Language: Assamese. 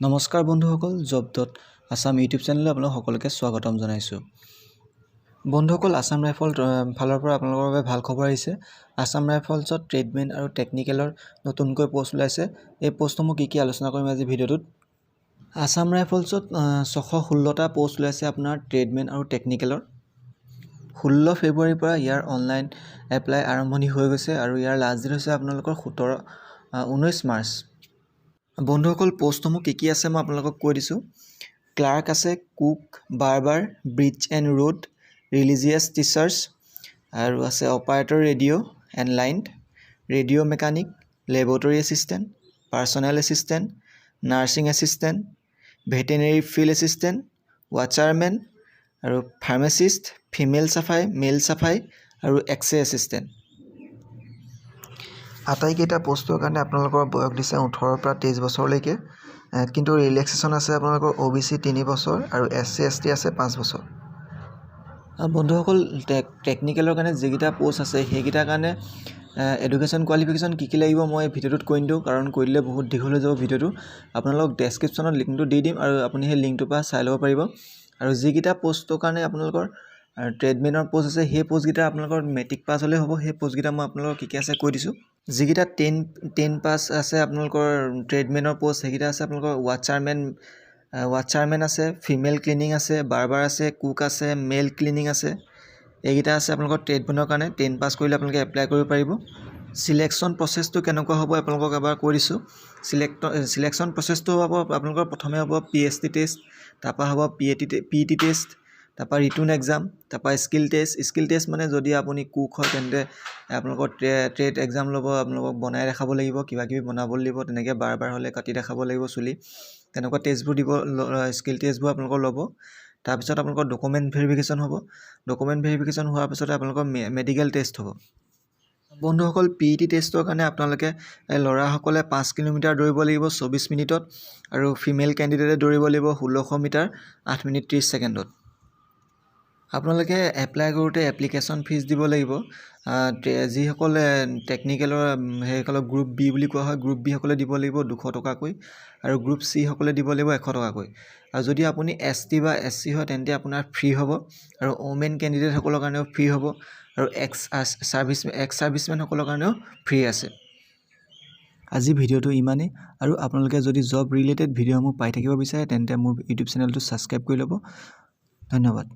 নমস্কাৰ বন্ধুসকল, জব ডট আছাম ইউটিউব চেনেললৈ আপোনালোক সকলোকে স্বাগতম জনাইছোঁ। বন্ধুসকল, আছাম ৰাইফল ফালৰ পৰা আপোনালোকৰ বাবে ভাল খবৰ আহিছে। আছাম ৰাইফলছত ট্ৰেডমেন আৰু টেকনিকেলৰ নতুনকৈ পষ্ট ওলাইছে। এই পষ্টসমূহ কি কি, আলোচনা কৰিম আজি ভিডিঅ'টোত। আছাম ৰাইফলছত 616টা পষ্ট ওলাইছে আপোনাৰ ট্ৰেডমেন আৰু টেকনিকেলৰ। 16 ফেব্ৰুৱাৰীৰ পৰা ইয়াৰ অনলাইন এপ্লাই আৰম্ভণি হৈ গৈছে আৰু ইয়াৰ লাষ্ট ডেট হৈছে আপোনালোকৰ 17, 19 মাৰ্চ। বন্ধুসকল, পষ্টসমূহ কি কি আছে মই আপোনালোকক কৈ দিছোঁ। ক্লাৰ্ক আছে, cook, barber, bridge and road, religious teachers আৰু আছে operator radio and line, radio mechanic, laboratory assistant, personal assistant, nursing assistant, veterinary field assistant, watchman আৰু ফাৰ্মাচিষ্ট, ফিমেল চাফাই, মেল চাফাই আৰু এক্স-ৰে এছিষ্টেণ্ট। আটাইকেইটা পষ্টৰ কাৰণে আপোনালোকৰ বয়স দিছে 18ৰ পৰা 23 বছৰলৈকে। কিন্তু ৰিলেক্সেশ্যন আছে আপোনালোকৰ অ' বি চি 3 বছৰ আৰু এছ চি, এছ টি আছে 5 বছৰ। বন্ধুসকল, টেকনিকেলৰ কাৰণে যিকেইটা পষ্ট আছে, সেইকেইটাৰ কাৰণে এডুকেশ্যন কোৱালিফিকেশ্যন কি কি লাগিব মই ভিডিঅ'টোত কৈ নিদিওঁ, কাৰণ কৈ দিলে বহুত দীঘল হৈ যাব ভিডিঅ'টো। আপোনালোকক ডেছক্ৰিপশ্যনত লিংকটো দি দিম আৰু আপুনি সেই লিংকটোৰ পৰা চাই ল'ব পাৰিব। আৰু যিকেইটা পষ্টৰ কাৰণে আপোনালোকৰ ট্ৰেডমেনৰ পষ্ট আছে, সেই পষ্টকেইটা আপোনালোকৰ মেট্ৰিক পাছ হ'লেই হ'ব। সেই পষ্টকেইটা মই আপোনালোকক কি কি আছে কৈ দিছোঁ। যিকেইটা টেন পাছ আছে আপোনালোকৰ ট্ৰেডমেনৰ পষ্ট, সেইকেইটা আছে আপোনালোকৰ ৱাচাৰমেন আছে, ফিমেল ক্লিনিং আছে, বাৰ্বাৰ আছে, কুক আছে, মেল ক্লিনিং আছে। এইকেইটা আছে আপোনালোকৰ ট্ৰেডমেনৰ কাৰণে। 10 পাছ কৰিলে আপোনালোকে এপ্লাই কৰিব পাৰিব। চিলেকশ্যন প্ৰচেছটো কেনেকুৱা হ'ব আপোনালোকক এবাৰ কৈ দিছোঁ। চিলেকশ্যন প্ৰচেছটো হ'ব আপোনালোকৰ প্ৰথমে হ'ব পি এছ টি টেষ্ট, তাৰপৰা হ'ব P A T, PET test, তাৰপৰা ৰিটেন এক্সাম, তাৰপৰা স্কিল টেষ্ট। স্কিল টেষ্ট মানে যদি আপুনি কুক হয়, তেন্তে আপোনালোকৰ ট্ৰেড এক্সাম ল'ব, আপোনালোকক বনাই দেখাব লাগিব, কিবা কিবি বনাবলৈ দিব তেনেকৈ। বাৰ্বাৰ হ'লে কাটি দেখাব লাগিব চুলি, তেনেকুৱা টেষ্টবোৰ দিব, স্কিল টেষ্টবোৰ আপোনালোকৰ ল'ব। তাৰপিছত আপোনালোকৰ ডকুমেণ্ট ভেৰিফিকেশ্যন হ'ব। ডকুমেণ্ট ভেৰিফিকেশ্যন হোৱাৰ পিছতে আপোনালোকৰ মেডিকেল টেষ্ট হ'ব। বন্ধুসকল, পিইটি টেষ্টৰ কাৰণে আপোনালোকে ল'ৰাসকলে 5 কিলোমিটাৰ দৌৰিব লাগিব 24 মিনিটত আৰু ফিমেল কেণ্ডিডেটে দৌৰিব লাগিব 1600 মিটাৰ 8 মিনিট 30 ছেকেণ্ডত। আপোনালোকে এপ্লাই কৰোঁতে এপ্লিকেশ্যন ফিজ দিব লাগিব। যিসকলে টেকনিকেলৰ, সেইসকলক গ্ৰুপ বি বুলি কোৱা হয়। গ্ৰুপ বিসকলে দিব লাগিব 200 টকাকৈ আৰু গ্ৰুপ চিসকলে দিব লাগিব 100 টকাকৈ। আৰু যদি আপুনি এছ টি বা এছ চি হয়, তেন্তে আপোনাৰ ফ্ৰী হ'ব আৰু ওমেন কেণ্ডিডেটসকলৰ কাৰণেও ফ্ৰী হ'ব আৰু এক্স ছাৰ্ভিচমেনসকলৰ কাৰণেও ফ্ৰী আছে। আজি ভিডিঅ'টো ইমানেই আৰু আপোনালোকে যদি জব ৰিলেটেড ভিডিঅ'সমূহ পাই থাকিব বিচাৰে, তেন্তে মোৰ ইউটিউব চেনেলটো ছাবস্ক্ৰাইব কৰি ল'ব। ধন্যবাদ।